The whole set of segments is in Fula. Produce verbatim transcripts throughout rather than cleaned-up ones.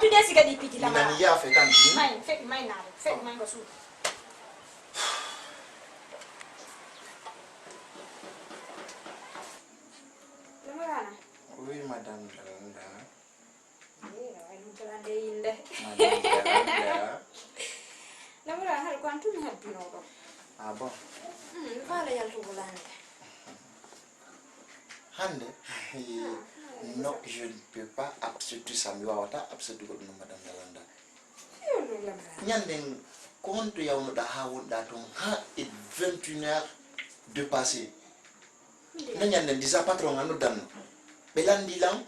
Ɗum de siga ɗi piji lamara. Minan yaafe tan. May, feɗi may naare, feɗi may ko suudu. Lamarana. Oui, madame Daranda. Eh, ay ɗum tolande yinde. Madame Daranda. Lamarana, haɗa ko an tun halbinoɗo. Ah bon? Hmm, mi faala yaltugol hannde. Hannde? Non, je ne peux pas accepter ça. Mi waawata accepter ko ɗum, madame Daranda. Yo ɗum Lamarana. Ñanden, ko honto yawnuɗaa haa wonɗaa toon haa e vingt et une heures de passé? Nde ñanden déjà patron an noddanno. Ɓe lanndi lan.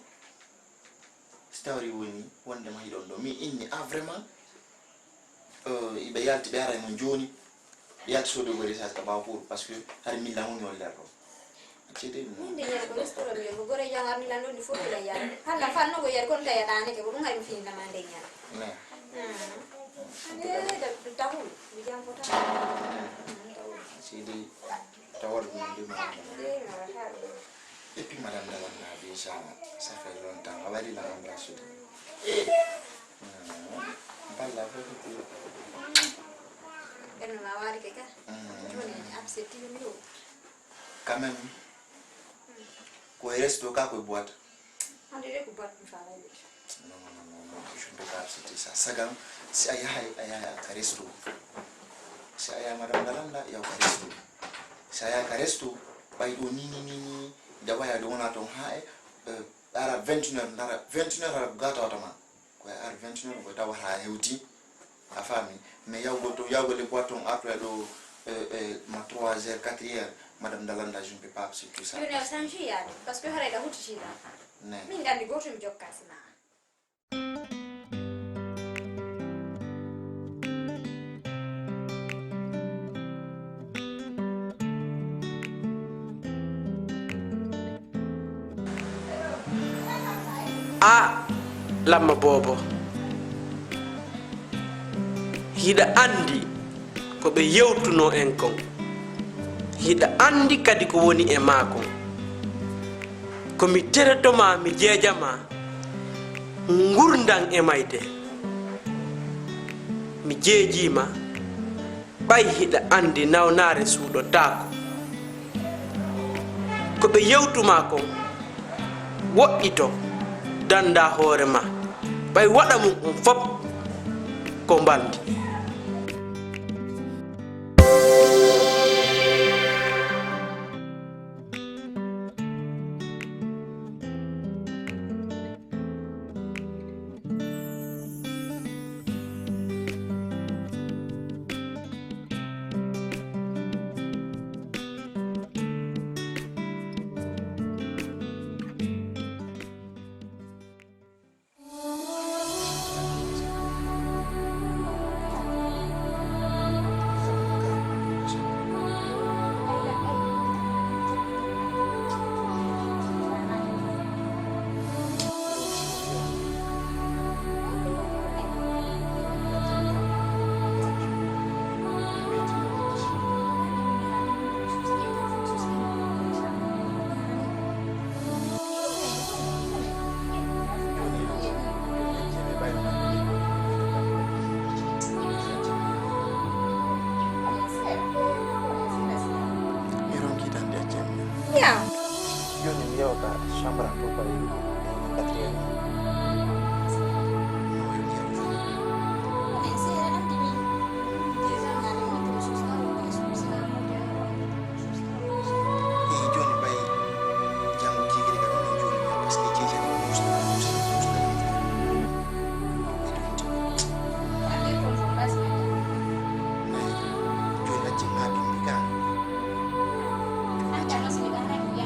Si tawri woni wonde ma hiɗon ɗo. Mi inni, ah, vraiment? Euh, iɓe yalti, ɓe aray noon jooni. Ɓe yalti soodugol essence ka Baafour, parce que hari millan woni on lerɗo. Accede ɗum. Min de yiyata ko restaurant mi ko gore janga millan ɗon fof ila yara. Hannde fanno ko yari kon tawi ɗaaneke ko ɗum hay mi finna ma nde ñande. Ne. Hmm. Eh, da, da, dawul. Mi jam ko tan. Hmm, dawul. Accede tawal ɗum nde ma. Eh, ma, ha. Et puis, madame Daranda, déjà, ça fait longtemps. A waɗi la embrasse. Eh. Hmm. Balla, fo ko. Ɓen no ma waɗi ke ka. Hmm. Jooni en accepti ɗum ɗo. Quand même. Ko e resto ka, ko e boîte? Hannde de ko boîte mi faalay de. Non, non, non, non, je ne peux pas accepter ça. Sagan, si a yahay, a yahay ka resto. Si a yahay, madame Daranda, yaw ka resto. Si a yahay ka resto, ɓay ɗo ni, ni, ni, ni, nde waya ɗo wona toon haa e, eh, ara vingt et une heures, ndara vingt et une heures, ara ko gata wata ma. Ko e ar vingt et une heures, ko tawata a hewti. A faami? Mais yawgol to, yawgol e boîte on, artoya ɗo, eh, eh, ma trois heures, quatre heures, madame Daranda, je ne peux pas accepter ça. Jooni a change yaade, parce que haray ka huttitiiɗa. Ne. Min nganndi gooto mi jokka sima. A, Lamma Boobo, hiɗa anndi ko ɓe yewtunoo en kon, hiɗa anndi kadi ko woni e maa kon. Ko mi tereto ma, mi jeeja ma ngurndan e mayde. Mi jeejii ma. Ɓay hiɗa anndi nawnaare suuɗotaako. Ko ɓe yewtu maa kon, woɗɗito, dannda hoore maa. Ɓay waɗa mum on fop ko mbalndi. Mi ronki tan de, accen mi. Ya. Jooni mi yawa ka chambre am to, ko e quatrième. No, yo mi yaw jooni. Eyi, jooni ɓay janngo kiikiiɗe ka ɗum ɗon jooni, parce que jeeji am ɗum musɗa, musɗa, musɗa. Ɓe ɗum tigi. Nayi. Jooni acci maa bimbi ka. Jooni acci maa bimbi ka.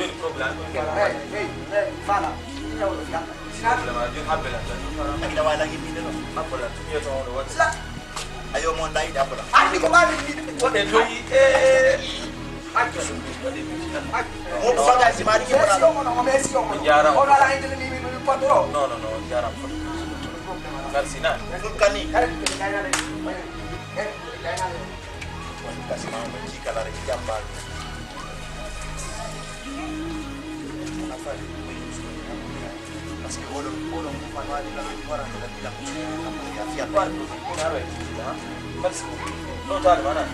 Joni problème an ɗum. Hey, hey, hey, fala. Sinaa ɗum. Problème an joni habbe lan tan. Ina wawi lan yimminde ɗo. Habbe lan tun yeto on ɗo waɗi. Sila. Ayo mo ndayi da bula. Andi ko mami ni. Waɗe loyi. Eh. Hajjo. Waɗe loyi. Mo ko bagage mari ki. Merci on mo, merci on mo. Jaram. On ala inde ni mi mi patro. Non, non, non, jaram. Merci na. Fulkani. Kare ni kare ni. Kasi ma mo ci kala rek jamba. Parce que oɗon oɗon ko fanwaade la wara ko la bila ko ya fiya. Merci beaucoup. No taade mana.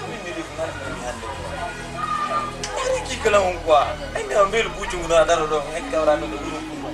Min mi def ngar mi hande. Ari ki kala on quoi. Ay mi ambel buju ngona daro do en kawra no wuro kuma.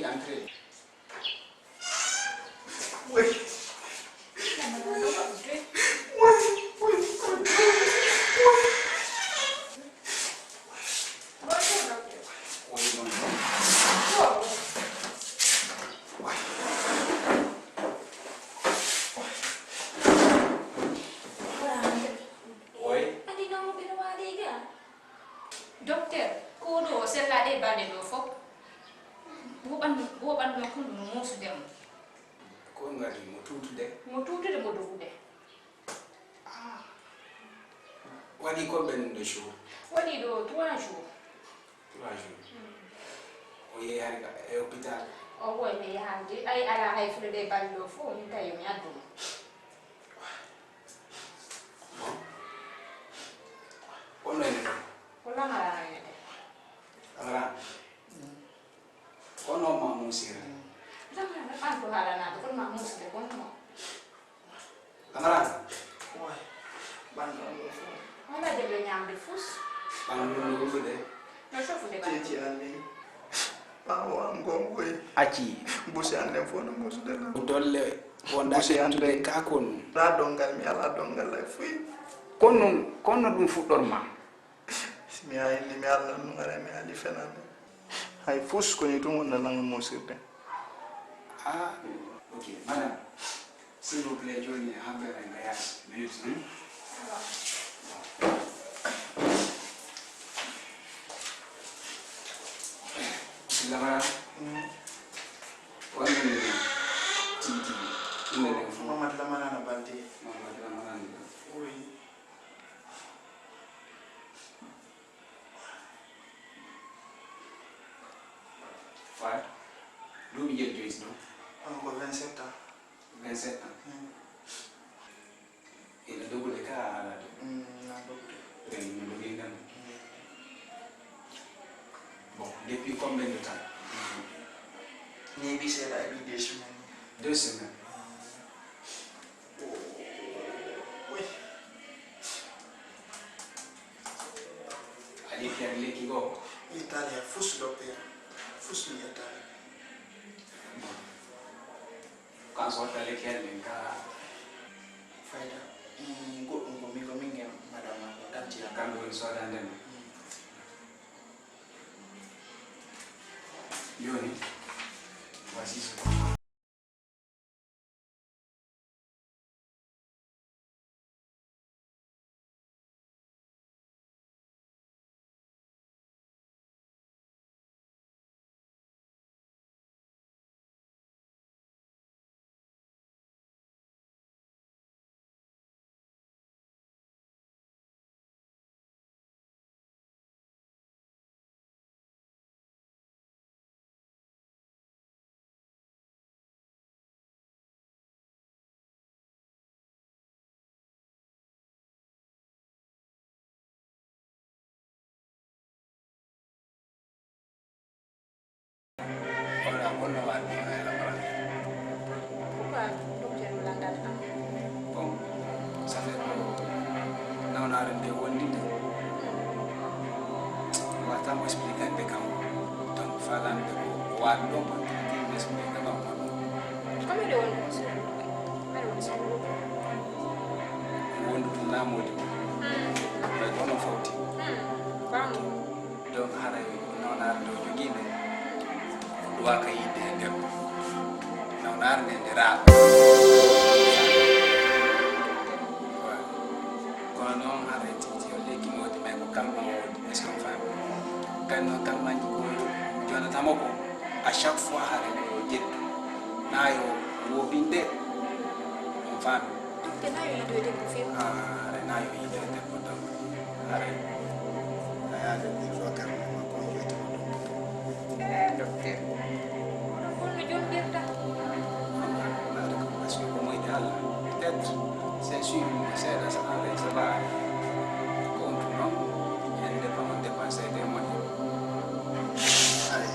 Entrez. Oui. Oui, oui, oui, oui. Bonjour, docteur. Oui, bonjour. Oui. Adi non, mbiɗo waali ga. Docteur, ko ɗo o sella ɗe balɗe ɗo fof. Wo ɓanndu, wo ɓanndu makko ndu no muusude mo. Ko ngadi mo tuutude? Mo tuutude, mo dogude. Ah. Waɗi ko ɓen de jours? Waɗi ɗo trois jours. Trois jours. Mm. O yehi hari ka, e hôpital? O woy mi yahan de, ay ala hay fuɗo ɗe balɗe ɗo fof, min tawi mi addu mo. Bon. Kono ene. Ko lamara ene. Lamara. Kono ma musira. Lamara, ɓanto haalanaade, kono ma musde, kono ma. Lamara. Oy, ɓanto mo fof. Wala de ɓe ñamde fus. Ɓanto ɗum ɗo wulude. No sofude ɓanto. Ceeci an ni. Ɓaawo an gongoy. Acci. Busi an nden fof no musude lan. Dolle wonda busi an nden ka kon. Ala dongal, mi ala dongal lay fuy. Kono, kono ɗum fuɗɗorma. Si mi haayni, mi allan ɗum, haray mi haali fenande. Hay fus ko ni tun wonno lan musirde. Ah, ok, madame, s'il vous plaît, jooni habbere nga yaasi, minute, hmm? Lamara, hmm? Wonde ni tigi tigi, inde ɗen fof. Mamadou Lamara no Balde. Mamadou Lamara no Balde. Oui. Waay, duuɓi jel joyti ɗum? On ko vingt-sept ans. Vingt-sept ans? Hmm. Ina dogude ka a alaa dogude? Hmm, na dogude. Ɓen no dogii ngan? Hmm. Bon, depuis combien de temps? Neeɓi seeɗa, heɓi deux semaines. Deux semaines? Hmm. Oui. A ƴetti lekki goo? Yettaali hay fus, docteur. Fus mi yettaali. Kan so watta lekki heen ɗin ka? Fayda. Mm, goɗɗum ko mi, ko min ngen madame ma ko tanti am. Kamɓe woni soodaande ma. Mm. Jooni, voici ce que Wala, holno waɗi ɗum e labaran? Pourquoi docteur mi lanndata kam? Bon, ça fait ko nawnaare nde wondinde. Wata mo expliquer nde kam. Donc, falande ko waɗi ɗo, bon, il explique kam. Combien de woni ko suudu? Mbeɗa woni suudu. Wondude laamoodi. Hmm. Ɓay kono fawti. Hmm. Baamu. Donc, haray nawnaare nde o jogii nde, o duwaaka yiɗde e debbo. Nawnaare nde, nde raaɓa. Kono noon, haray tigi o lekki moodi, mais ko kalma o waɗi. Est-ce que on faami? Kadi noon, kalmanji ko jonnata mo ko, à chaque fois, haray ko ƴettu. Na yo woofinde, on faami? Te na yo yiidoy debbo feewi. Ah, haray na yo yiidoy debbo tan. Haray. A yaade ɗin fof karne ma ko joyti ko ɗum. Eh, docteur. Kono holno jonnirta? Parce que ko moyde Allah. Peut-être, c'est sûr, seeɗa so Allah e sabaani. Ko on tun noon, en dépend, on dépend seede e moƴƴo. Haray.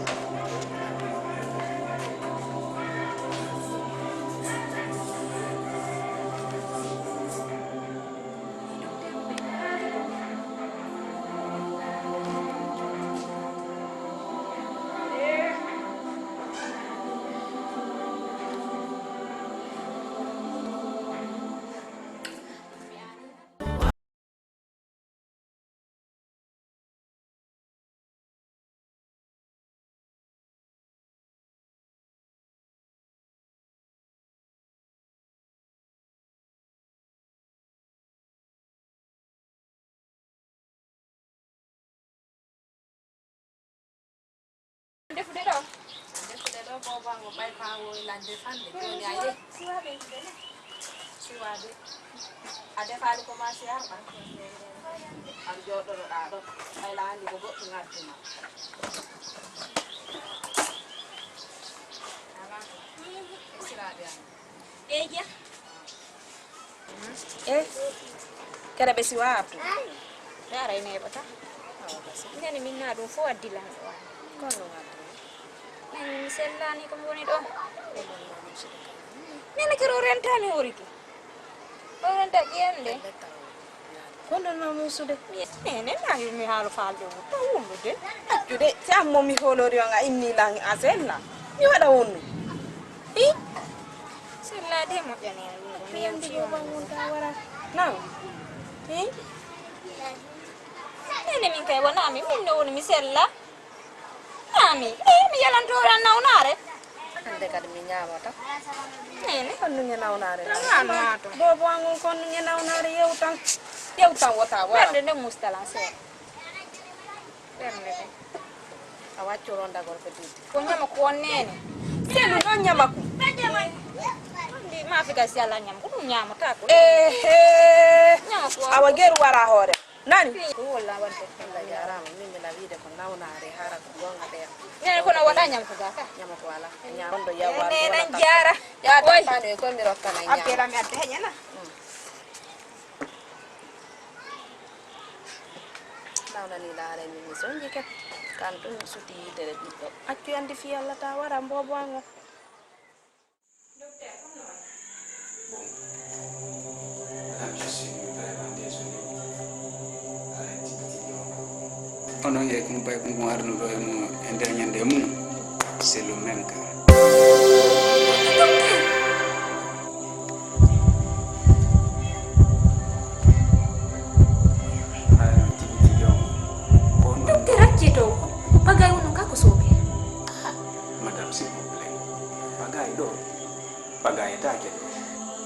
Ko ɓay ko an wowi lande fande, joni a yehi. Siwa de. A defaali ko ma si arɗa. Aɗa jooɗoɗoɗaa ɗo. Ɓay la andi ko goɗɗum addi ma. Alaa ko. E siraaɓe am. Ɓe jeya. E kala ɓe siwa artu. Ɓe ara e neeɓata. Awa, kasi. Ndeni min na ɗum fof addi lan o an. Kono ɗum addi. Min mi sellani ko mi woni ɗo. Nene kadi o renta mi horiki. O renta ƴiyam de. Kono no musude. Nene na mi haalo falde wutta wullude. Accude, si an mo mi holori on a inni lan a sella. Mi waɗa wonnu. Hi? Sella de moƴƴani an ɗum. Mi yewti on. Naam. Hi? Nene min kay wona mi, min no woni mi sella. Ami, eh, mi yalanto an nawnaare. Hannde kadi mi ñaamata. Nene. Kon ɗum e nawnaare. Tan an maato. Boobo an on kon ɗum e nawnaare yewtan. Yewtan wota wara. Ɓernde nde mustalan seeɗa. Ɓernde nde. A waccu rondagol ko diddi. Ko ñama ko on nene. Selu noon ñama ko. Andi ma fika si ala ñama ko ɗum ñamata ko. Ehe. Ñama ko. Awa geru wara hoore. Nani? Ko walla wadde. Allah jaaraama. Min mbiɗa wiide ko nawnaare hara ko goonga ɗeen. Nene kono waɗa ñam ko gaka. Ñama ko ala. Ñama. Kondo yawa. Nene nan jaara. Ya tapani ko mi rokkana ñama. Abdela mi adde heñana. Nawnani laare min mi sonji ken. Kan ɗum suti yitere ɓiɗɗo. Accu andi fi Allah ta wara mbobo ango. Onon e kumpay kumpum arnuɗo e mum e nder ñande mum, c'est le même cas. Docteur, accito ko bagay wonno ka ko soke. Madame, s'il vous plaît. Bagay ɗo. Bagay etaake ɗo.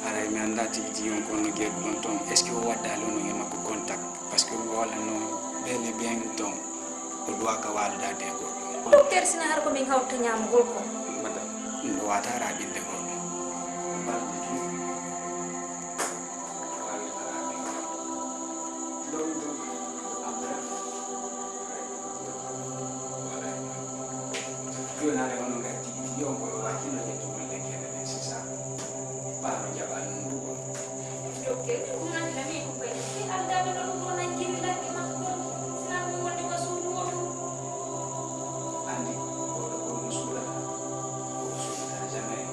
Aray mi anndaa tigi tigi on ko no jeeɗu ɗon toon. Est-ce que o waddaali onon e makko contact? Parce que o walanno bel et bien toon. O duwaaka waaldaade e goɗɗo. Docteur, sina har ko min hawta ñaamugol ko. Madame. Ɗum ɗo waata raɓinde goɗɗo. Balɗe jowi. Jooni hannde onon ngaddi tigi tigi on ko yo wakkilo ƴettugol lekkeele ɗen, c'est ça? Ɓaano jaɓa nunɗugol. Docteur, min ko mi anndina min ko koye. Mi aldaade ɗo ɗum ɗo nanngiri laɓɓi makko. Sina ɗum wonde ko suudu wootu. Anndi, goɗɗo ko ɗum suuɗata. Ko suuɗata jamais.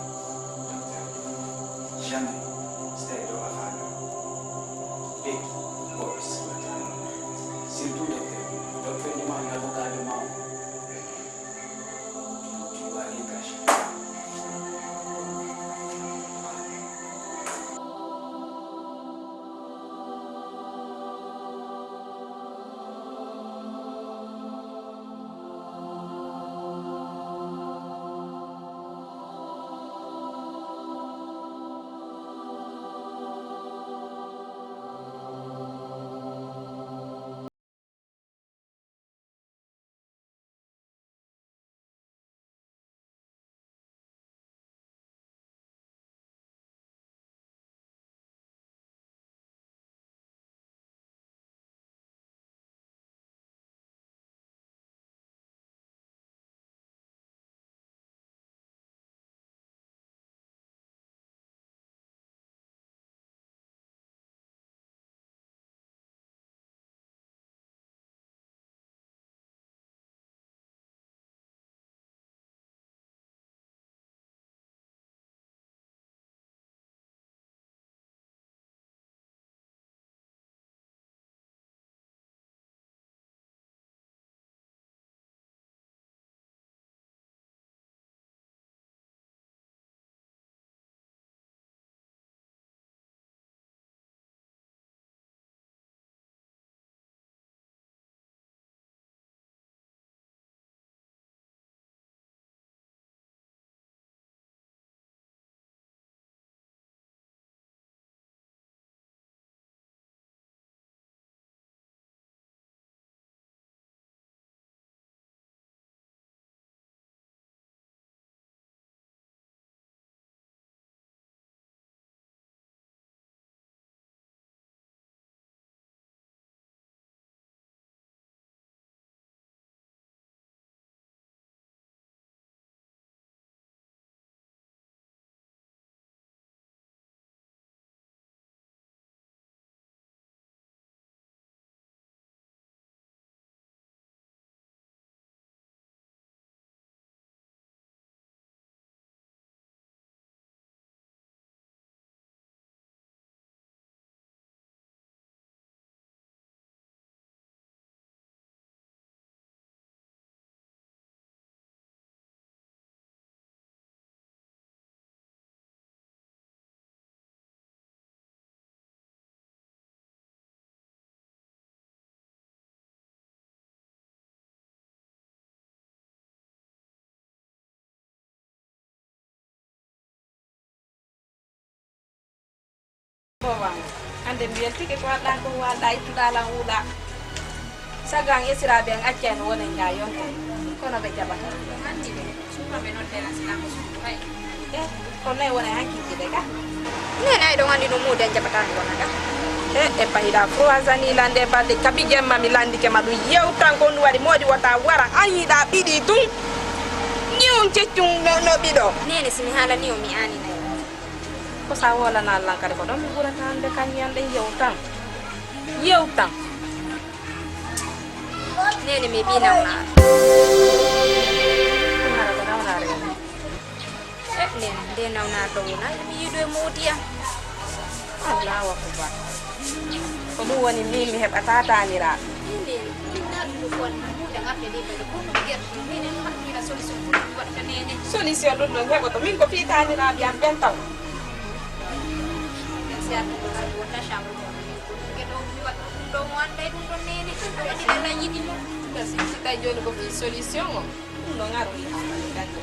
Hannde mi weltike ko waɗɗaa ko waalɗaa ittuɗaa lan wuuɗaa. Sago an esiraaɓe an accay no wonen ga yonta. Kono ɓe jaɓata. Anndi ɓe. Suma ɓe noon dera sila ko suudu hay. Eh, kono e wona hankiji de ka. Nene ay ɗon anndi no muude an jaɓata mi wona ka. Eh, e pahiɗa trois ans ni lande balɗe kabi jemma mi landike ma ɗum yewtan ko ɗum waɗi moodi wota wara an yiɗa ɓiɗi tun. Ñiwun ceccun no, no ɓiɗo. Nene si mi haalani o mi aaninay. Ko sa wolana Allah kadi ko ɗon mi ɓurata hannde kan ñande yewtan. Yewtan. Nene mi ɓi nawnaare. Nawnaare ko nawnaare woni. Eh, nene nde nawnaare ɗo wona mi yiɗo e moodi am. Allahu akbar. Ko ɗum woni min mi heɓata taaniraaɓe. Nene ɗum ɗaɗum ko woni muude ŋaɓɓe ɗe ɓe ɗo fof ko gerte nene hakkila solution pour ɗum waɗta nene. Solution ɗum ɗon heɓoto min ko fii taaniraaɓe am ɓen taw. Ɓen si artugo kadi wonta chambre ko. Ke ɗo ɗum waɗa ɗum ɗo mo annday ɗum ɗon nene ɗum ɗo waɗi ɓe lan yiɗi mo. Ɗum ɗo si si tawi jooni ko fii solution o. Ɗum ɗo ŋaru ni haala mi dañde.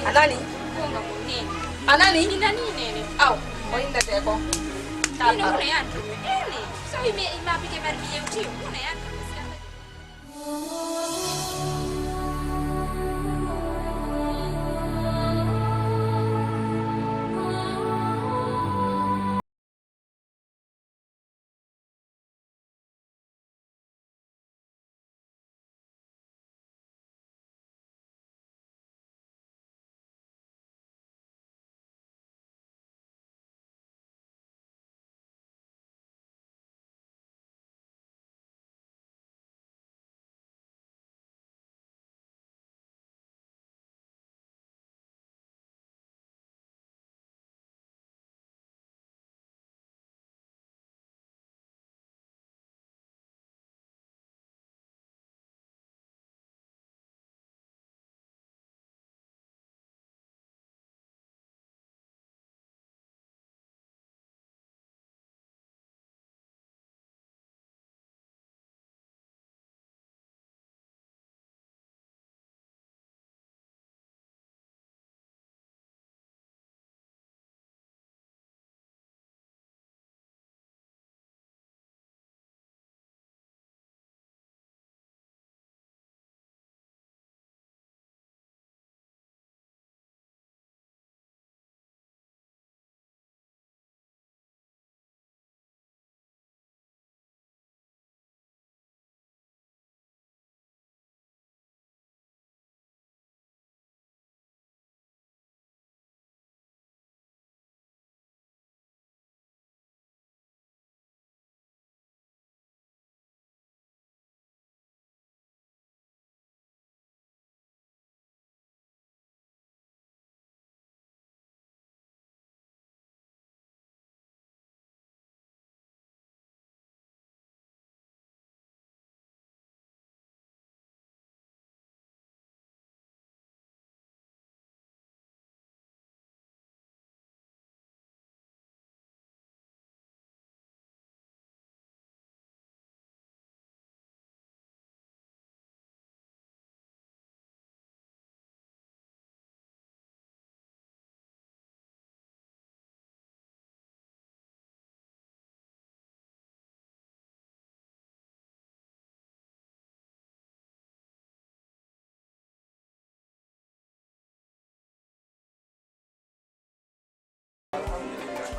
A nani? Gonga mum nene. A nani? Mi nani nene. Aw, ko innetee ko? Nene wona yantu mi nene. So wi mi ma pike mar mi yewti wona yantu mi.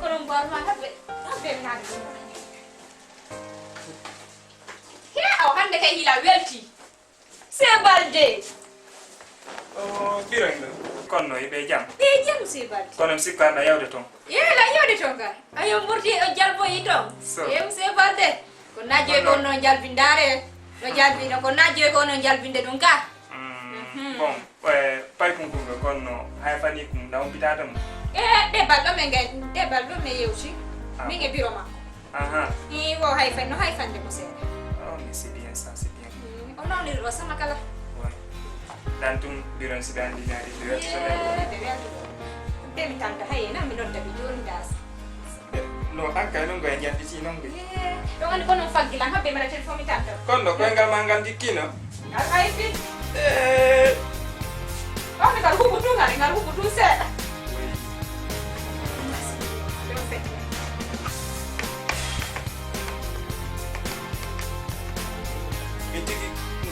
Kono mbool ma habbe habbe mi naati ɗum. He o hannde kay hila welti. Sebalde. O ɓiroy ɗo. Kono no iɓe jam. Ɓe jam Sebalde. Kono mi sikka aɗa yawde toon. Ye la yawde toon ka. Ayo mburti o jalboyi toon. So. Ye Sebalde. Ko najjoy ko no jalbindaare. No jalbino ko najjoy ko no jalbinde ɗum ka. Bon, pay kun kun ko kono hay fani kun da on pitata mo. E ɗe balɗo men gay ɗe balɗo men yewti. Min e biro makko. Aha. I wo hay fan no hay fande mo seeɗa. Oh mais c'est bien ça, c'est bien. O nawni ro sama kala. Ouais. Dan tum biron si dan dinari. Ɓe weldi ɗo. Ɓe mi tanta hay na mi nodda ɓe joni das. No an kay non goye janditi non goye. Ɗo woni ko non faggilan habbe mara téléphone mi tanta. Kono koyngal ma ngal jikkino. Ngal hayfi. Eh. On ngal huɓu tun ngal ngal huɓu tun seeɗa. Oui.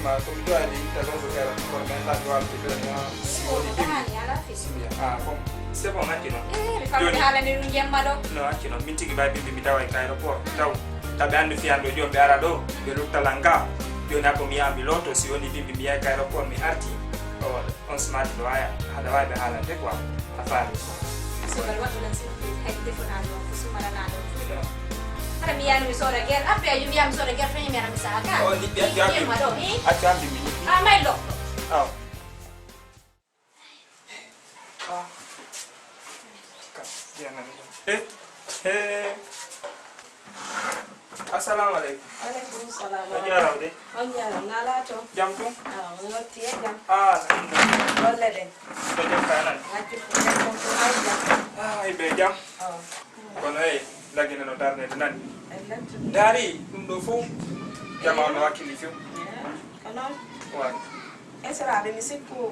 Ma ko mi jowaade internet ko feere, kono men tan jowaade ko feere, si woni bimbi. Bahani ala fi. Simbiya. Ah, bon. C'est bon, accu non. Eh, mi fammi. Joni haalani ɗum jemma ɗo. Non, accu non. Min tigi mbay bimbi mi tawa e aéroport. Taw. Taw ɓe anndu fiyan ɗo, joni ɓe ara ɗo, ɓe lutta lan ga. Joni ako mi yaha mi looto, si woni bimbi mi yaha e aéroport, mi arti. O, on smart ɗo aya, haɗa waawi ɓe haalande quoi. A faami. Sugal waɗu lan surprise, hay defonaade on ko sumaranaa ɗon fuu ɗo. Hara mi yaani mi sooda ger, affaire ji mbiyaa mi sooda ger, feñi mi ara mi saha ka. O, ni ɓe accu an bimbi. Ɗo, hi? Accu an bimbi ni. Ah, may lokko. Aw. Ah. Ka, yana ni. Eh, eh. Assalamu aleykum. Aleykum salam. On jaaraama de. On jaaraama. Na laato? Jam tun? Ah, on yotti e jam. Ah, alhamdulillah. Golle ɗen? Ko jam ka nan? Accu ko jam ko hay jam. Ah, e ɓe jam. Oh. Kono, eh, Lagine no darnede nani. Ellen. Ndaari ɗum ɗo fof, jama no wakkili few. Ko noon? Waay. Esiraaɓe, mi sikku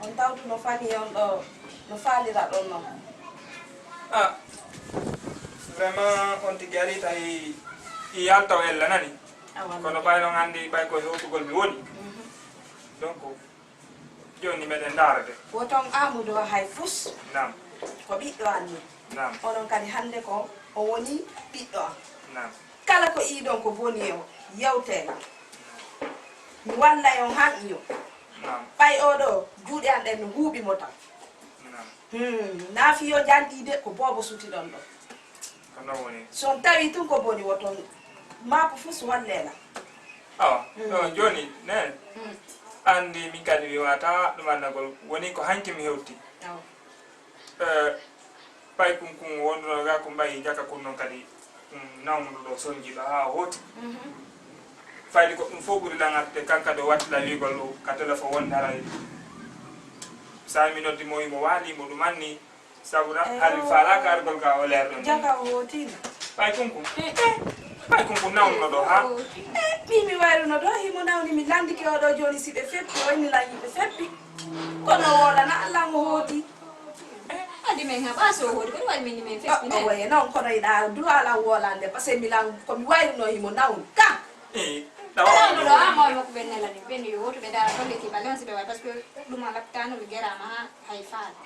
on tawtu no fani on ɗo, no faalira ɗon noon. Ah, vraiment, on tigi ari tawi i yalta o Ella nani. Awa. Kono ɓay noon anndi ɓay ko hewtugol mi woni. Mhm. Donc, jooni meɗen ndaara de. Woton Aamadu hay fus. Naam. Ko ɓiɗɗo an ni. Naam. Onon kadi hannde ko o woni ɓiɗɗo am. Naam. Kala ko iɗon ko boni e o, yewtee lan. Mi wallay on han iyo. Naam. Ɓay oo ɗoo, juuɗe an ɗen no huuɓi mo tan. Naam. Hmm, naa fii yo njanɗii de, ko boobo sutiɗon ɗoo. Ko noon woni. Si on tawii tun ko boni, woton maako fus wallee lan. Awa, mm, no, jooni, neen. Mm. Anndi min kadi mi waata ɗum anndagol. Woni ko hanki mi hewti. Awa. Eh, pay kun kun wonduno ga kun mbayi jaka kun noon kadi, mm, nawnuɗo ɗo sonji ɗo haa o hooti. Mhm. Fayde ko ɗum fof ɓuri lan arde kanka ɗo wattila wiigol ɗo ka telefon wonde haray. Sa mi noddi mo, mo waali mo ɗum anni. Sabu na, eh, hali faalaaka argol ka o leer ɗon. Jaka o hootiino. Ɓay kunku. Eh. Ɓay kunku nawnuno ɗo, ha? Eh, mi, mi wayruno ɗo, himo nawni, mi landike o ɗo jooni, si ɓe feppi, o inni lan yimɓe feppi. Kono woola na Allah mo hooti. Eh. Adi men ha ɓa so hooti, kono waɗi min ni men feppi. O, o waye noon, kono iɗa duwa lan woolande, parce que mi lan, ko mi wayruno, himo nawni. Ka? Eh, ɗawa. Nawnuɗo, ha mo, mo ko ɓen nelani, ɓen yo hoto ɓe ndaara tolle ki bale on, si ɓe waɗi, parce que ɗum a lappitaano, ɓe geraama ha hay faade.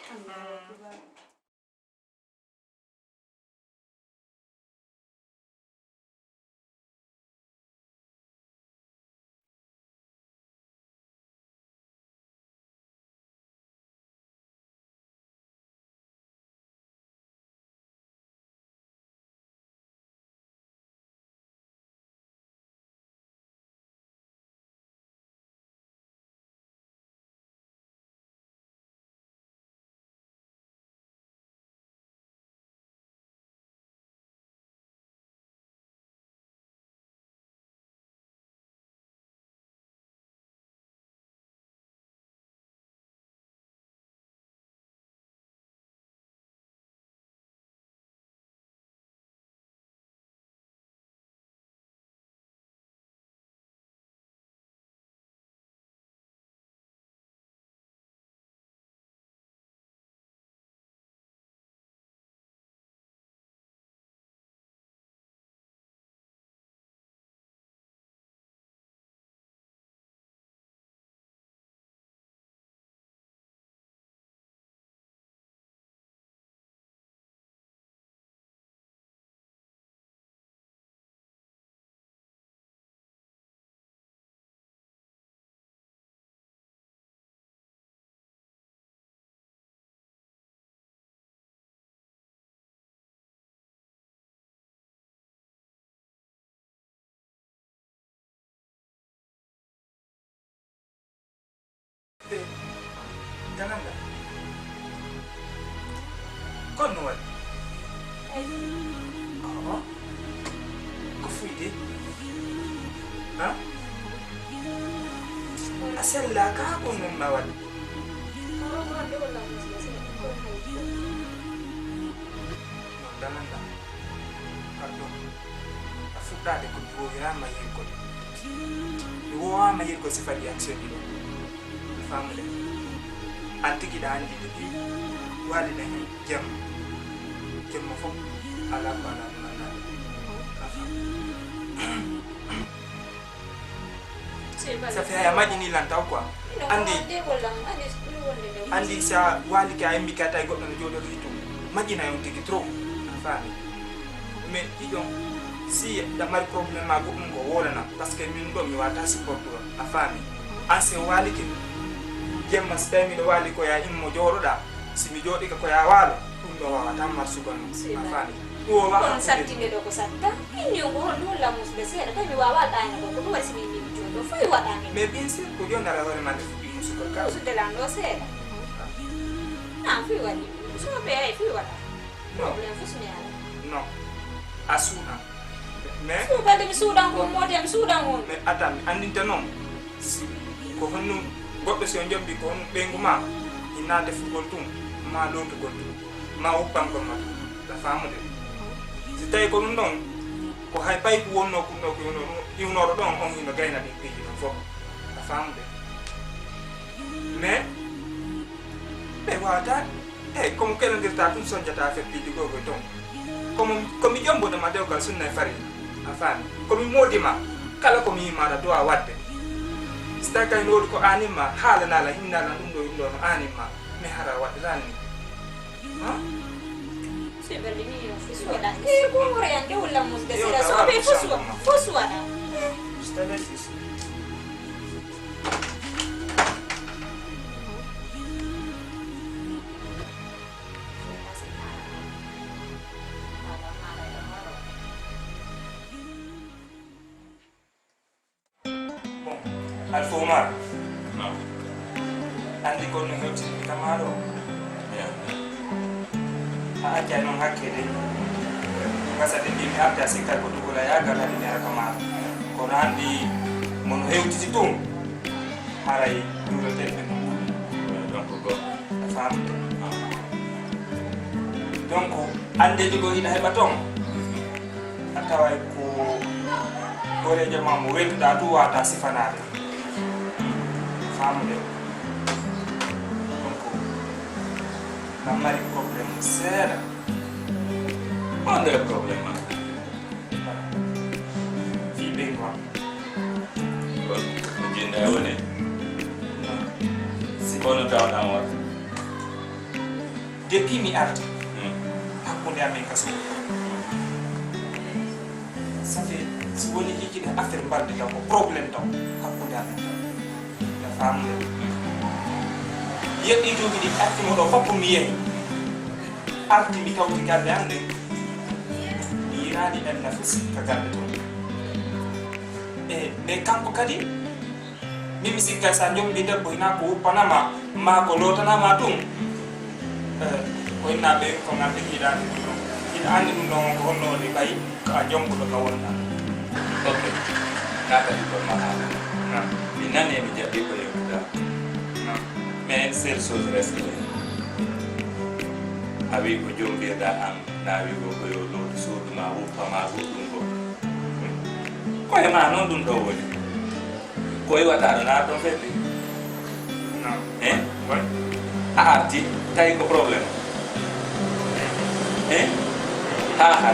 Eh, Dananda. Kon no waɗi? Awa. Ko fuyde? Ha? A sellaaka ko noon na waɗi? Non, Dananda. Pardon. A fuɗɗaade ko mi woowiraama yirgol. Mi woowaama yirgol sifa ɗi action ɗi ɗo. A faamude? Aan tigi ɗa anndi de, waali na heen jemma. Jemma fof alaa ko alaa ɗum annaade. A faamude? Si Ça fait haya maƴini lan taw quoi. Andi, andi si a waalike a immi ka tawi goɗɗo no jooɗori tum, maƴina on tigi trop. A faami? Mais ɗiɗon, si ɗa mari problème ma goɗɗum ko wolana, parce que min ɗo mi wata supporte ɗo. A faami? An si waalike, jemma si tawi miɗo waali ko ya immo jooɗoɗa, si mi jooɗike ko ya waalo, ɗum ɗo wawata marsugo non. A faami? Ɗum o wawa. Kono sattinde ɗo ko satta. Min ni on ko honno holla musɓe seeɗa, tawi mi wawa ɗayna ko, ko ɗum waɗi si mi immi mi jooɗo, fof waɗa min. Mais bien sûr, ko joni ara hoore ma nde fuɗɗi musugol ka. Musude lan ɗo seeɗa. Na fof waɗi. So ɓe ay fof waɗa. Non. Problème fof so mi ala. Non. A suuɗan. Mais suuɗande mi suuɗan ko moodi am suuɗan on. Mais attends, mi andinte noon. Si ko honno goɗɗo si o jombi ko honno ɓeyngu ma, hinna defugol tum, ma lootugol tum, ma wuppangol ma tum. A faamude? Si tawi ko ɗum ɗon, ko hay payku wonno ɗum ɗo ko iwno-, iwnooɗo ɗon, on hino gayna ɗin piiji ɗon fof. A faamude? Mais ɓe wawata, eyi, komo keɗodirta ɗum, soñjata feppiiji gogoy toon. Komo, komi jombuɗo ma dewgal sunna e farilla. A faami? Komi moodi ma, kala ko mi yii maɗa duwa waɗde. Si tawi kay no woodi ko aanin ma, haalanala, hinnala ɗum ɗo, ɗum ɗo no aanin ma, mi hara waɗirani. Ha? Subalde mi yo fof suwaɗa. E ko hoore an nde walla musde sera so ɓe fof suwa, fof suwaɗa. Bon, Alfa Umar. Naam. Anndi ko no hewtini ka maa ɗo? Ya. A accay noon hakke de. Gasa de mbiimi arta sikka ko dugola yaagal hade mi ara ka maa ɗo. Kono anndi mo no hewtiti ɗum, haray duureten ɓe ɗum. Donc, bon. A faamde. Donc, anndeeji goo hiɗa heɓa toon, a taway ko hooreejo ma mo welduɗaa tun wata sifanaade. Faamude. Donc, na mari problème seeɗa. On nde problème ma? Fii ɓeyngu am. Bon, ko jinda e woni? Si kono tawɗaa mo waɗa? Depuis mi arti, hmm, hakkunde amen ka suudu. Ça fait, si woni hikkiɗe affaire mbalde taw, ko problème taw hakkunde amen. A faamude? Yeɗɗi duuɓi ɗi arti mo ɗo fof mi yehi. Arti mi tawti galle am nden. Mi yiraani en nafus ka galle toon. E, mais kanko kadi, min mi sikka so a jombi debbo, hinaa ko wuppanama, maa ko lootanama ɗum. Eh, ko inna ɓe ko nganndi hiɗa anndi ɗum ɗon. Hiɗa anndi ɗum ɗon ko honno woni ɓay ko a jombuɗo ka wonɗa. Ok. Naa kadi ko ma haala. Naam. Mi nani mi jaɓi ko yewtuɗa. Naam. Mais une seule chose reste. A wi ko jombirɗa am, na wi ko ko yo lootu suudu ma, wuppa ma, goɗɗum ko. Ko e ma noon ɗum ɗo woni. Ko iwata ɗo na ɗon fedde. Non. Eh? Oui. A arti, tawi ko problème. Eh? Ha, ha.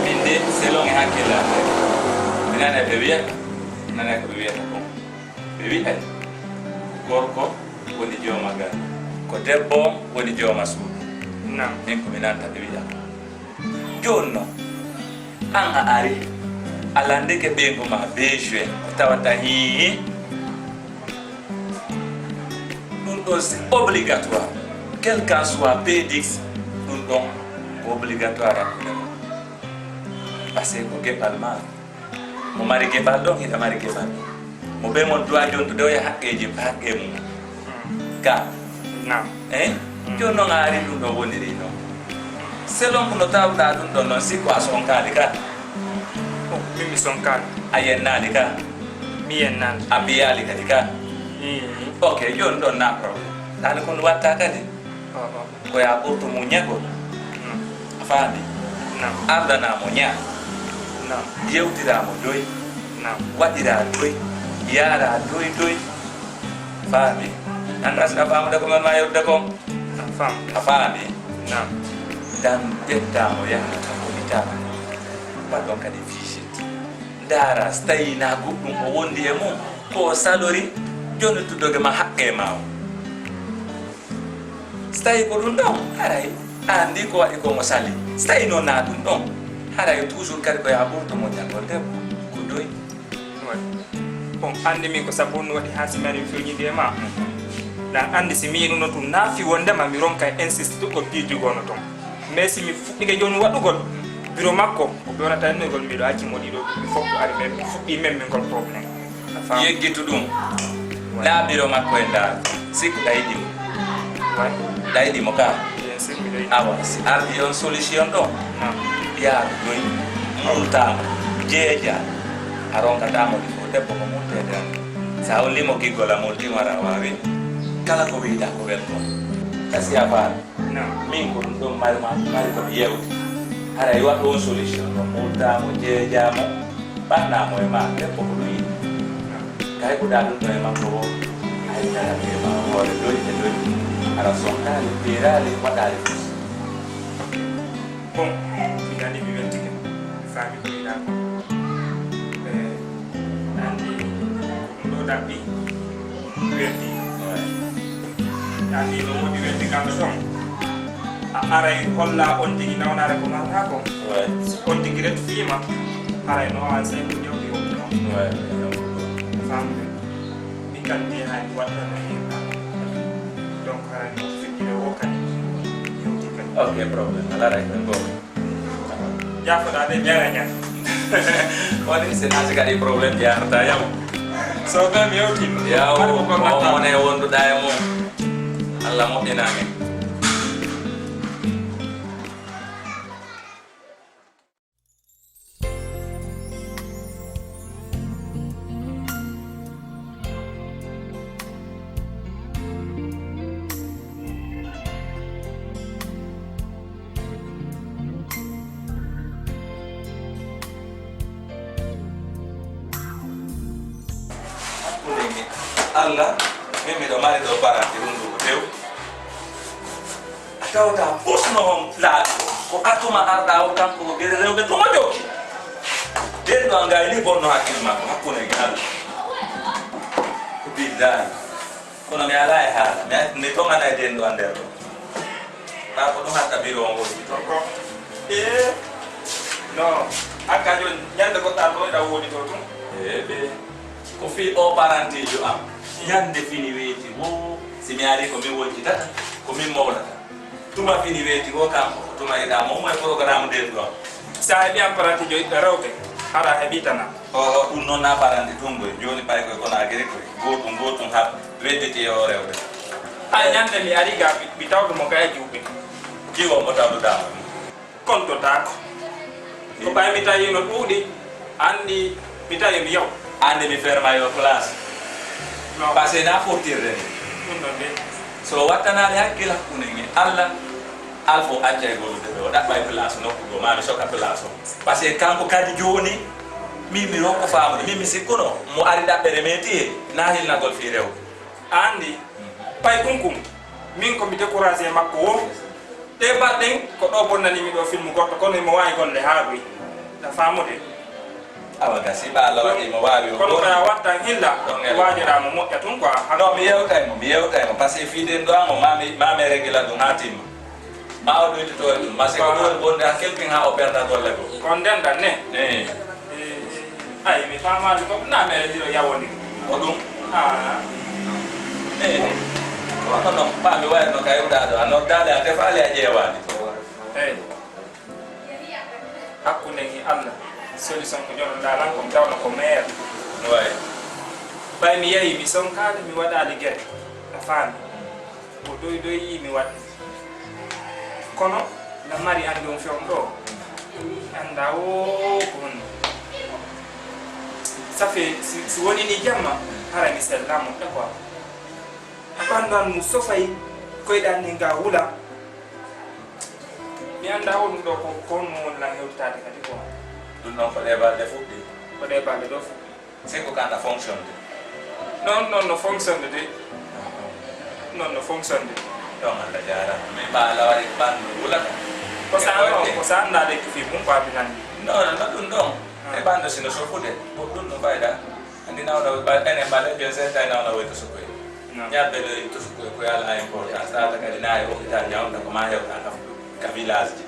Min de, selon e hakkille am de. Mi nane ɓe wiyata, nane ko ɓe wiyata ko. Ɓe wiyata, gorko woni jooma galle. Ko debbo woni jooma suudu. Non. Min ko mi nanta ɓe wiya. Jooni noon, aan a ari, a lanndike ɓeyngu ma bee juin, ko tawata hii. Ɗum ɗoon c'est obligatoire. Quel qu'en soit P D X, ɗum ɗoon ko obligatoire hakkunde mon. Parce que ko geɓal ma. Mo mari geɓal ɗoon, hiɗa mari geɓal ɗoon. Mo ɓe mon duwa jontude o yaha haqqeeji, haqqe mum. Ka. Naam. Eh? Mm. Jooni noon a ari ɗum ɗo woniri noon. Selon ko no tawɗa ɗum ɗon noon, sikko a sonkaali ka. Oh, min mi sonkaali. A yennaali ka. Mi yennaali. A biyaali kadi ka. Ii. Ok, jooni ɗon na problème. Ɗaani ko no watta kadi. Oh, oh. Ko ya ɓurto muññagol. Mm. A faami? Naam. Ardana mo ñaa. Naam. Yewtira mo doy. Naam. Waɗira doy. Yaara doy doy. Faami? Annda si a faamude ko men ma yewtude kon? A faam. A faami? Naam. Dan ƴetta mo yaha ka ko itama. Waɗon kadi fiisiti. Ndaara si tawi na goɗɗum o wondi e mum. Ko o salori, jooni tuddoge ma haqqe ma o. So tawi ko ɗum ɗon, haray a anndi ko waɗi ko mo sali. So tawi noon na ɗum ɗon, haray toujours kadi ko ya ɓurto moƴƴangol debbo. Ko doy. Bon, anndi min ko sabu on waɗi haa si mari feññinde e ma. Na anndi si miinuno ɗum naafi wondema mi ronka insiste ko piiji gono ton. Mais si mi fuɗɗike jooni waɗugol biro makko, o ɓe wonata innogol miɗo acci mo ɗiɗo duuɓi fof ko ari men fuɗɗi men min ngol problème. A faami? Yeggitu ɗum. Way. Laaɓiro makko e ndaar. Sikku ɗayɗi mo. Way. Ɗayɗi mo ka. Bien sûr, miɗo yiɗi. Awa, si ardi on solution ɗo. Non. Yaa ɗum. Multaama. Jeeja. A ronkataamo ɗi fof. Debbo ko multeede an. Sa holli mo giggol a multiima ara a waawi. Kala ko wiyta ko welgo. Kasi a faami. Non. Min ko ɗum ɗon mari ma, mari ko mi yewti. Haray waɗu on solution ɗo. Multaamo, jeejaamo. Ɓannaa mo e ma, debbo ko ɗum yiɗi. Kay ko ɗaa ɗum ɗo e makko o, ay dara e ma hoore doy e doy. Ara sonkaali, peeraali, waɗaali fus. Bon, mi nani mi weltike, mi faami ko yiɗaa ko. Eh, anndi ko ɗum ɗo ɗaɓɓi, welti. Anndi no woodi welti kam ɗo ɗon. A aray holla on tigi nawnaare ko marɗaa kon. Ouais. Si on tigi ret fiima, haray no an sey ko jawdi on ɗon. Ouais. Famde. Mi kandi hay waɗɗana hen. Donc haray no fiɗɗire wo kadi. Yewti kadi. Ok, problème. Alaa hay ko. Jaafoɗaa de, jara jara. Woni si naati kadi problème, jaarata yaw. So ɓe mi yewti. Yaw, mari ko o mone wonduɗaa e mum. Allah moƴƴinaa en. Hakkunde nge Allah, min miɗo mari ɗo paranti hunduko tew. A tawta fus no on laaɗo. Ko atuma arɗa o kanko ko gere rewɓe tuma jokki. Den ɗo a ngayni bonno hakkille makko hakkunde nge Allah. Ko billahi. Kono mi alaa e haala, mi, mi toŋanay den ɗo a nder ɗo. Ɓaa ko ɗum hatta biro on woni to. Ko, ee, no, hakka jooni, ñande goɗɗa ɗo eɗa woni to tun. Ee, ɓe, ko fii o parantiijo am. Ñande fini weeti wo, si mi ari ko min woncitata, ko min mawlata. Tuma fini weeti wo kanko, ko tuma eɗa mawmo e programme den ɗo. Sa heɓi am parantiijo ɓiɓɓe rewɓe, hara heɓi tana. O, o, ɗum noon na paranti tun koy. Jooni pay koy kono agiri koy. Gootum, gootum haɓ. Wedditi e o rewɓe. Ay, ñande mi ari ga, mi, mi tawdu mo ga e juuɓe. Jiwo mo tawduɗaa mo. Kontotaako. Ko ɓay mi tawi no ɗuuɗi, anndi mi tawi mi yaw. Anndi mi ferma yo place. No. Parce que na fottirde ni. Ɗum ɗon de. So wattanaade hakkil hakkunde nge Allah, Alfo accay golude ɓe, o ɗaɓɓay place nokku goo, maa mi soka place o. Parce que kanko kadi jooni, min mi rokko faamude, min mi sikkuno, mo ari ɗaɓɓere métier, na hilnagol fii rewɓe. A anndi, pay kunkum, min ko mi découragé e makko wo. Ɗee balɗen, ko ɗo bonnani mi ɗo film goɗɗo, kono himo waawi golle haa ɗoy. A faamude? Awa, gasi, ɓa Allah waɗi mo waawi o kono goɗɗo. Kaya wattan hilla, ɗon e waajoɗaa mo moƴƴa tun quoi. No, mi yewtay mo, mi yewtay mo, parce que fii den ɗo an o, maa mi, maa mi régila ɗum haa timma. Maa o ɗoytito e ɗum, parce que ko ɗum woni bonde haa kelpin haa o perda golle goo. Ko nden ɗan ne? Eh. Eh, ay, mi faamaali ko na mere jiro yawoni. Ko ɗum? Ah. Eh. Wano no, maa mi wayno kay uɗaa ɗo, a noddaali, a tefaali, a ƴeewaali. Eh. Hakkunde e Allah, solution ko joɗoɗaa lan ko mi tawno ko meilleur. Way. Ɓay mi yahi, mi sonkaali, mi waɗaali gere. A faami? Ko doy doy mi waɗi. Kono, na mari anndi on fewndo ɗo. Annda o ko honno. Ça fait, si, si woni ni jamma, hara mi sella moƴƴa quoi. Ɓanndu an mu sofay, koyɗe an ɗen ga wula. Mi annda on ɗo ko, ko honno woni lan hewtitaade kadi quoi. Ɗum ɗon ko ɗee balɗe fuɗɗi. Ko ɗee balɗe ɗo fuɗɗi. C'est ko kanda fonctionde. Non, non, no fonctionde de. Non, no fonctionde. Ɗon Allah jaaraama. Min ɓa Allah waɗi ɓanndu wulata. Ko sa, e non, ko sa annda lekki fii mum, ko abi nandi. Non, non, no ɗum ɗon. Ah. E ɓanndu sino sofude, ko ɗum no fayda. Andi nawna, ɓa-, enen ɓaleejo en seeɗa e nawna woy to sukoy. Naam. Ñaabbe ɗo e to sukoy ko ala importance. Tata kadi na e hôpital ñawnda ko ma hewta ka, ka village ji.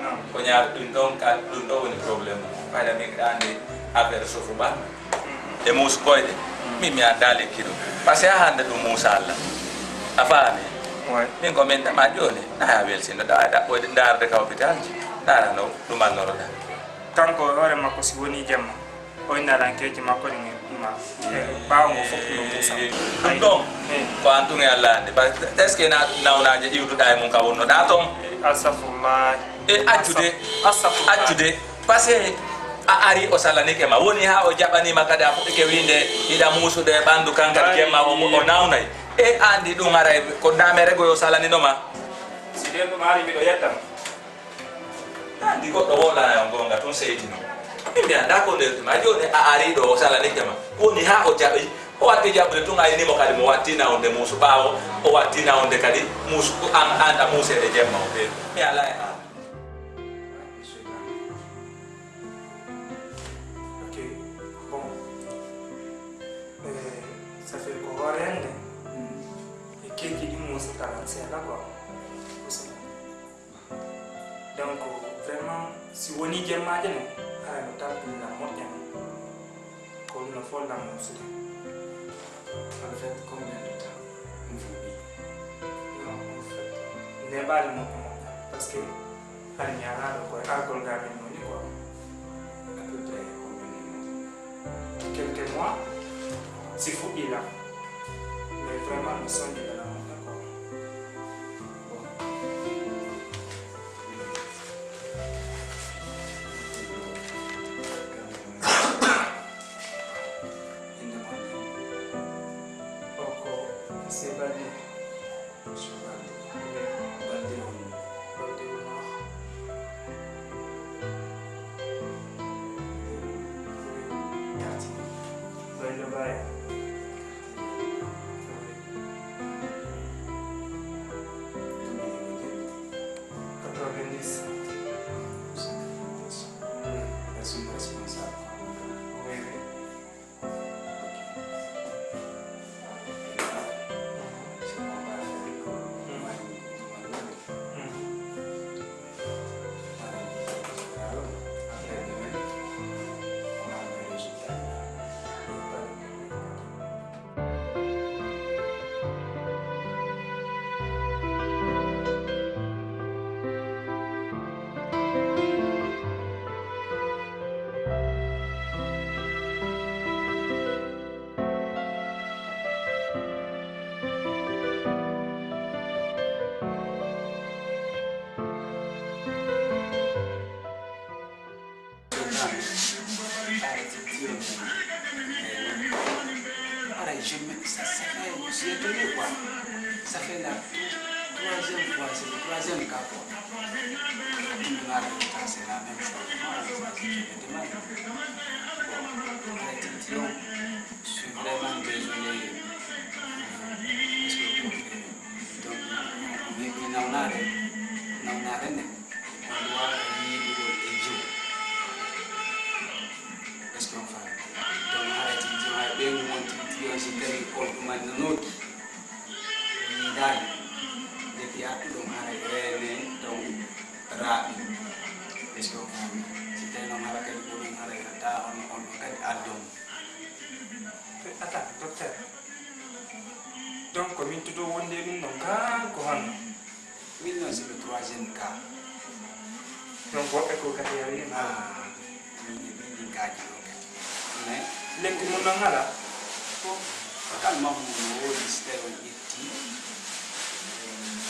Naam. Ko ñaar ɗum ɗon ka, ɗum ɗo woni problème. Fayda min ɗa andi affaire sofu ba. Mhm. E muusu koyɗe. Mhm. Min mi annda lekki ɗum. Parce que a hannde ɗum muusa Allah. A faami? Ouais. Min ko min tama jooni. Na ya welsindo ɗa, ɗa, ɗaɓɓoyde ndaarde ka hôpital ji. Ndaara no ɗum annoroɗa. Kanko e hoore makko si woni jemma. O inna lankeeji makko ɗin e ma. E ɓaawo ngo fof no muusa. Ɗum ɗon, ko an tun e Allah anndi. Ba, est-ce que na, nawnaaje iwduɗa e mum ka wonnoɗa ton? Astafurlah. E accude, Astafurlah. Accude. Parce que a ari o salanike ma. Woni ha o jaɓanima kadi a fuɗɗike winde hiɗa muusude e ɓandu kan kadi jemma o, o nawnay. E andi ɗum aray ko ndamere go yo salaninoma. Si ɗen ɗum ari miɗo yettama. Andi goɗɗo wolana on gonga tun seytino. Min mi anda ko nder ma jooni a ari ɗo o salanike ma. Woni ha o jaɓi. O watti jaɓude tun aynimo kadi mo wattina on de muusu ɓaawo. O wattina on de kadi muusu an, an a muusede jemma o ɓe. Mi ala e an. Ok, bon. Eh, ça fait ko hoore hannde. E keeki ɗin mo sotala seeɗa quoi. Donc, vraiment, si woni jemmaaje ne, hara no tampinna moƴƴa. Ko ɗum no fof lammusude. En fait, combien de temps on vous dit? Non, en fait, neɓaali moƴƴa moƴƴa. Parce que hari mi alaa ɗo koye argol ga min woni quoi. À peu près combien de mois? Quelques mois, si fuɗɗi la. Mais vraiment, mi sonji la moƴƴa quoi. Bon. Inde mon? O ko Monsieur Balde. Monsieur Balde. Oui. Balde on. Balde on. Oui. Quartier. Balde Baye. Quatre-vingt-dix. Responsable. Oui, oui. Ara, je me, ça, ça fait, je suis étonné, quoi. Ça fait la tro-, troisième fois, c'est le troisième cas, quoi. Une heure de temps, c'est la même chose. Moi, ça, je me demande. Bon, arrêtez, disons, je suis vraiment désolé. Est-ce que vous comprenez? Donc, mais, mais nawnaare, nawnaare ne, on doit yiidude e jom. Est-ce qu'on fait? Donc, hara tigi, hay ɓen wonti tigi on, si tawi on ɗuman no noki. Yiidaali. Depuis artuɗon hara reene, donc, raaɓi. Est-ce qu'on fait? Si tawi noon hara kadi ko ɗum hara yata on, on ɗum kadi addon. Attends, docteur. Donc, ko min tuto wonde ɗum ɗon kaa ko honno? Min noon, c'est le troisième cas. Donc, woɓɓe ko kadi yawii ma? Ah, min e min, min kaaji ɗo kadi. Mais lekki mum noon alaa? Ko, ko tan mammu no woodi, si tawi on ƴetti,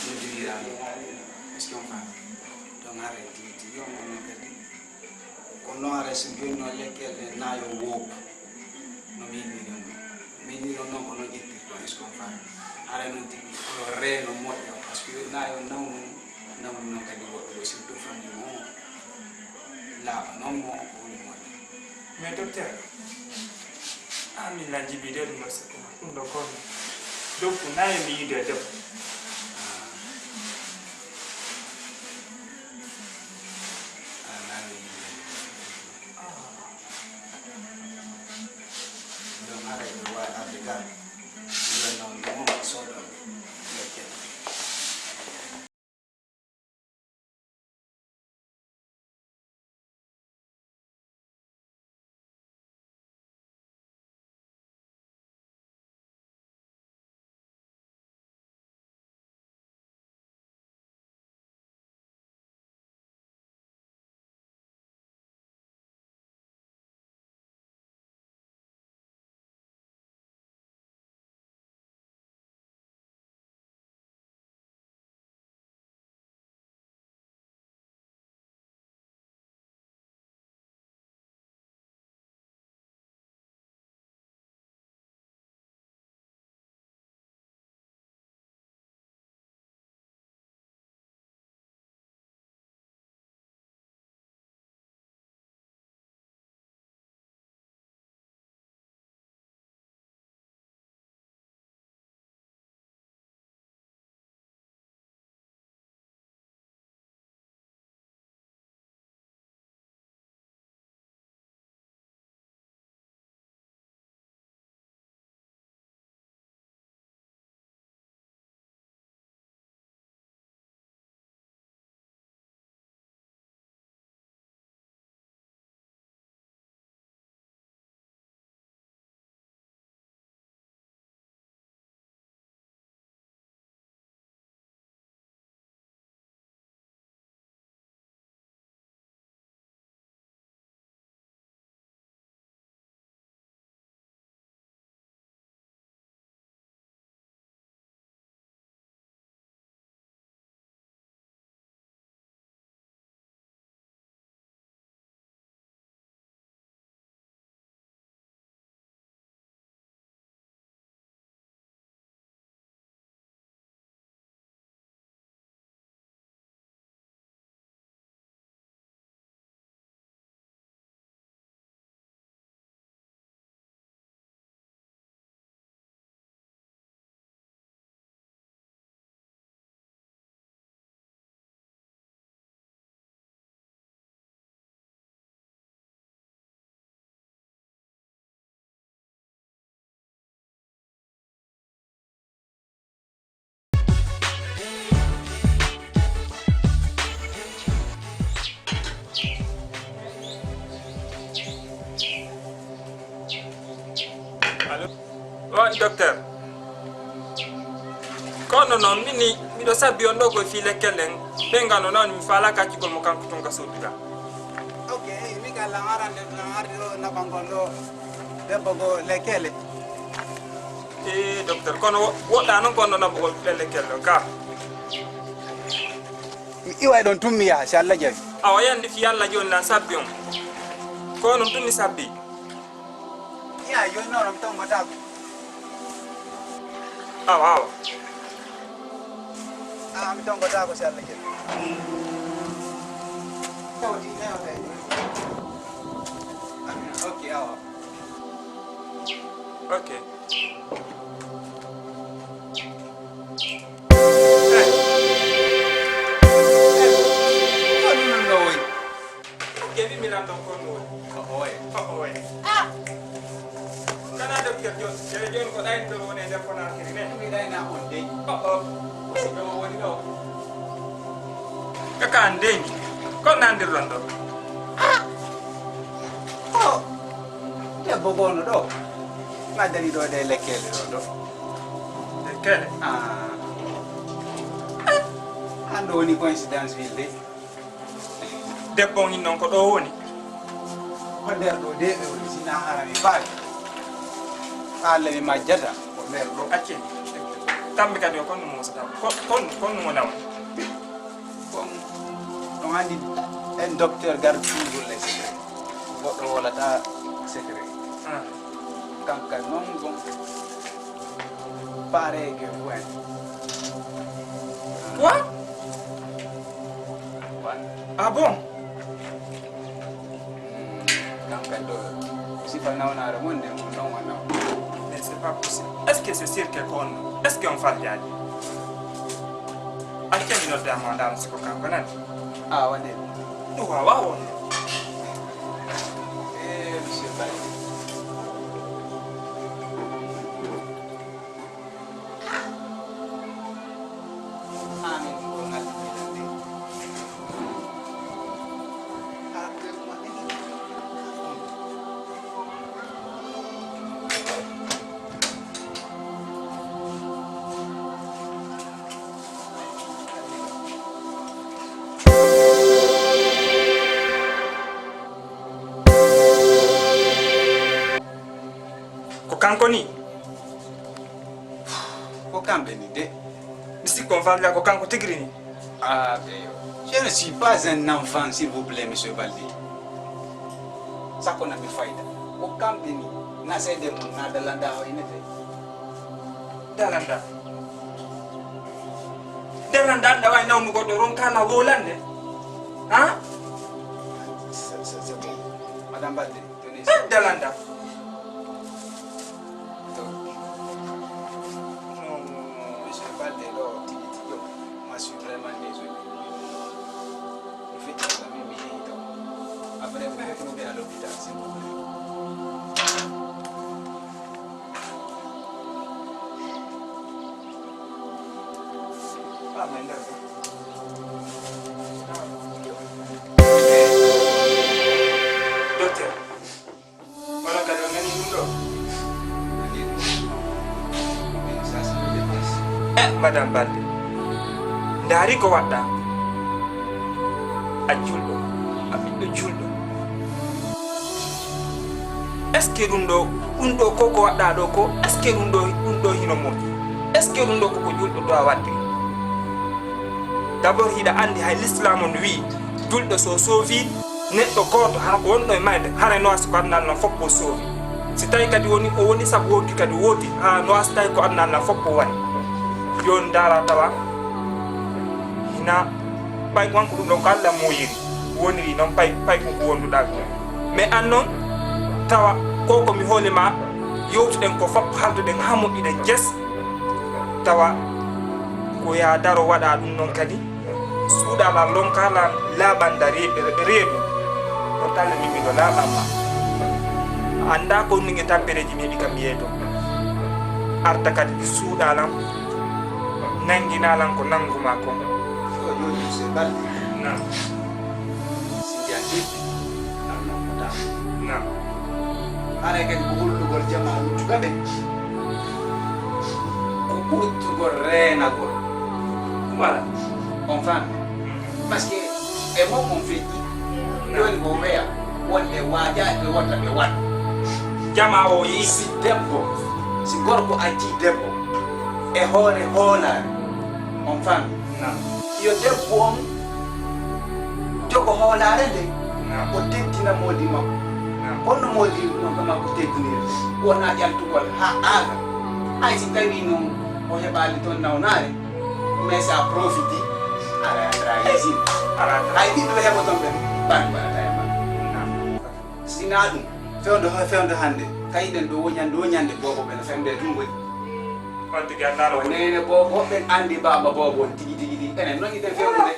no jogiraa. Est-ce qu'on fait? Donc, hara tigi tigi on, onon kadi. Kono noon, haray so jooni noon, lekkere nde na yo woopu. No min mbiɗon ɗum. Min mbiɗon noon ko noon ƴettirtoo, est-ce que on faami? Haray noon tigi, ko yo reeno moƴƴa, parce que na yo nawnu, nawnu noon kadi goɗɗo ɗo, surtout famille mo o, laaɓa noon mo o, ko woni moƴƴa. Mais docteur, an min lan jibiide ɗum ɗo, c'est comment? Ɗum ɗo kono. Donc, na yo mi yiidu e debbo. Ah. A nani yimɓe. Docteur, kono noon min ni miɗo sabbi on ɗo koye fii lekkelle en. Ɓe ngano noon mi faalaaka accugol mo kanko tun ka suudu ga. Ok, eyi, mi ka lan arande lan ardi ɗo naɓangol ɗo debbo go lekkelle. Ee, docteur, kono wo-, woɗɗaa noon ko on ɗo naɓugol ɓe lekkelle on ka. Mi iway ɗon tun mi yaha, si Allah jaɓi. Awa, yandi fii Allah jooni lan sabbi on. Ko non tun mi sabbi. Iya, jooni noon mi tongotaako. Awa, awa. Ah, mi tongotaako si Allah jaɓi. Tawti ne o tawi. Ok, awa. Ok. Eh. Eh, ko ɗum ɗo woni? Keɓi mi lanndon ko ɗum woni. Ko oye? Ko oye? Ah! Kana docteur John, jere John ko ɗayni ɗo woni e nder Konaakiri ne? Mi ɗayna on dey. Oh, oh. Ko ɗo woni ɗo. Kaka an dey. Ko nandirɗon ɗo? Ah! Oh! Debbo goono ɗo. Ngaddani ɗo ɗe lekkele ɗo ɗo. Lekkele? Ah. An ɗo woni coïncidence wil de. Debbo on innon ko ɗo woni? Ko nder ɗo de ɓe woni, sina hara mi faali. Haala mi majjata, ko nder ɗo. Acce. Tambi kadi o kon no mosata. Kon, kon, kon no wona on? Kon, no andi en docteur garde toujours les secrets. Goɗɗo wolata secret. Ah. Kanka non gon. Pareil que vous, hein. Quoi? Ouais. Ah bon? Hmm, kanka ɗo, sifa nawnaare mon ne, mo non wona. Mais c'est pas possible. Est-ce que c'est sûr que ko on? Est-ce que on faljaani? Acca mi nodda mo, ndaar siko kanko nan. Ah, wonde. Ɗum waawaa wonde. Eh, monsieur Barry. Ko kanko ni? Ko kamɓe ni de. Mi sikko on falja ko kanko tigiri ni. Ah, ɓeyo. Je ne suis pas un enfant, s'il vous plaît, monsieur Balde. Sakko na mi fayda. Ko kamɓe ni. Na seede mun na dalanda o inete. Dalanda. Dalanda anda way nawnu goɗɗo ron kala wolande. Ha? C'est, c'est, c'est bon. Madame Balde. Eh, dalanda. Non, non, non, monsieur Balde, ɗo tigi tigi on, moi, je suis vraiment désolé. Mi feccata min, mi yehi taw. Après, mi heɓi à l'hôpital, s'il vous plaît. Ah, mais là, docteur. Wala kadi on nani ɗum ɗo? Eh, Madame Balde, ndaari ko waɗɗa. A julɗo, a ɓiɗɗo julɗo. Est-ce que ɗum ɗo, ɗum ɗo ko ko waɗɗa ɗo ko, est-ce que ɗum ɗo, ɗum ɗo hino moƴƴi? Est-ce que ɗum ɗo ko ko julɗo ɗo a waɗde? D'abord, hiɗa anndi hay l'islam on wi'i, julɗo so soofi neɗɗo gooto, hara ko wonɗo e mayde, hara no asi ko aduna Allah fof o soofi. Si tawi kadi woni, o woni sabu wonki kadi woodi, haa no asi tawi ko aduna Allah fof o wari. Jooni ndaara tawa, hina, ɓay won ko ɗum ɗon ko Allah moyiri, woniri noon pay, pay ko ko wonduɗaa ɗum. Mais an noon, tawa ko ko mi hooli ma, yewtuɗen ko fof, halduɗen haa moƴƴuɗen jes, tawa ko yaa daro waɗa ɗum noon kadi, suuɗa lan, lonka lan, laaɓanda re-, re-, reedu. Ko talla min miɗo laaɓan ma. A anndaa ko ɗum e tampereeji mi heɓi kam yeeto. Arta kadi suuɗa lan, nanngina lan ko nanngu ma kon. Ko jooni, monsieur Balde. Naam. Si jaa jiddi, am na ko taa. Naam. Haray kadi ko hollugol jamaa luttuɓe ɓe. ɓurtugol reenagol. Voilà. On faami? Parce que e mon on feƴƴi. Jooni ko weya wonde waajaaɓe wota ɓe waɗ. Jamaa o yii. Si debbo, si gorko accii debbo e hoore hoolaare, on faami? Yo debbo on jogo hoolaare nde, o teddina moodi makko. Kono moodi makko teddiniri wonaa ƴaltugol haa aaga. Hay si tawii noon o heɓaali toon nawnaare, mais so a profiti, ara trahisi. Hay ɓiɓɓe ɓe heɓoton ɓen, bani mbaɗata e maɓɓe. Sinaa ɗum, fewndo, fewndo hannde, kayiɗen ɗo woñande, woñande boobo ɓe no fewndee tun ngoni. On tigi anndaano ko neene boobo, ɓen anndi baaba boobo on tigi, tigi, tigi. Enen noon hiɗen fewnude.